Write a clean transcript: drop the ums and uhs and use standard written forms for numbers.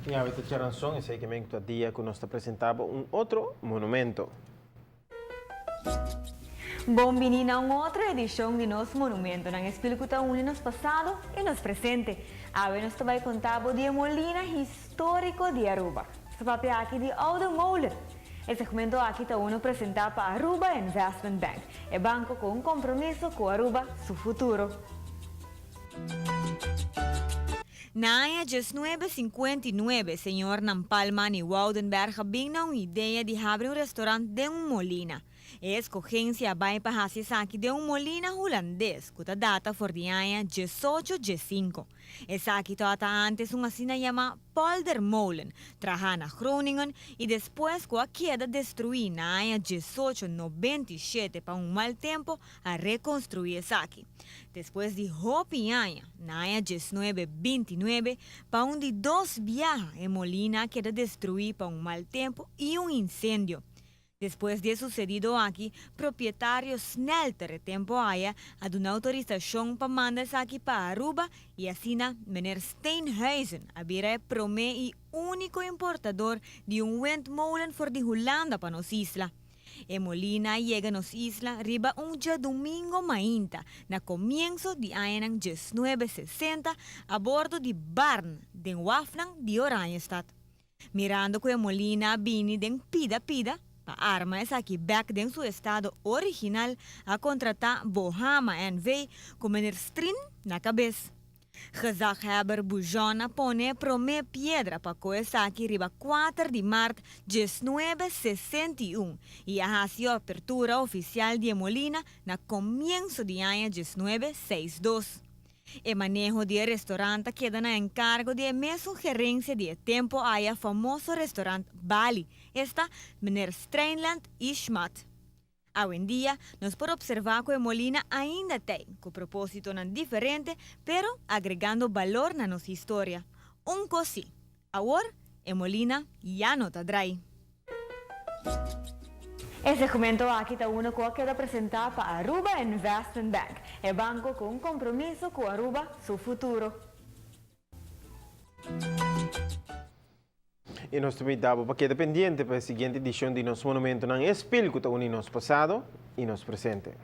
I awe ta djaranson, esei ke men ku ta dia ku nos ta presentá bo un otro monumento. Bon bini na un otro edishon di nos Monumentonan, e spil ku ta uni nos pasado i nos presente. Awe nos ta bai konta bo di e molina históriko di Aruba. Nos ta papia aki di Oude Molen. E segmento aki ta unu presentá pa Aruba Investment Bank, e banko ku un kompromiso ku Aruba su futuro. Na aña diesnuebe sinkuenta i nuebe, señornan Palman i Woudenberg a bin na un idea di habri un restaurant den un molina. E eskogensia a bai pa hasi esaki den un molina hulandes ku ta data for di aña diesocho diesinko. Esaki tabata antes un asina yamá poldermolen, trahá na Groningen i despues ku a keda destruí na aña 1897 pa un mal tempo, a rekonstruí esaki. Despues di hopi aña, na aña 1929, pa un di dos biaha e molina a keda destruí pa un mal tempu i un insendio. Despues di e susedido aki, propietario Snelter e tempu aya a duna outorisashon pa manda esaki pa Aruba i asina meneer Steenhuizen a bira e promé i úniko importador di un windmolen for di Hulanda pa nos isla. E molina a yega nos isla riba un djadumingo mainta na komienso di añanan 1960 a bordo di Barn den wafnan di Oranjestad. Mirando ku e molina a bini den pida pida, pa arma esaki bèk den su estado original a kontratá Bohama NV. ku meneer Strien na kabes. Gezaghebber Bujon a pone e promé piedra pa ku esaki riba kuater di mart 1961 i a hasi e apertura ofisial di e molina na komienso di aña 1962. E maneho di e restorant a keda na enkargo di e mesun gerensia di e tempu aya famoso restorant Bali, esta meneer Streinland Ishmat. Awendia nos por observá ku e molina ainda t'ei, ku propósitonan diferente, pero agregando balor na nos historia. Un kos sí, awor e molina ya no ta drai. E segmento aki ta uno ku a keda presentá pa Aruba Investment Bank, e banko ku un kompromiso ku Aruba su futuro. I nos ta invitá bo pa keda pendiente pa e siguiente edishon di nos Monumentonan, e spil ku ta uni nos pasado i nos presente.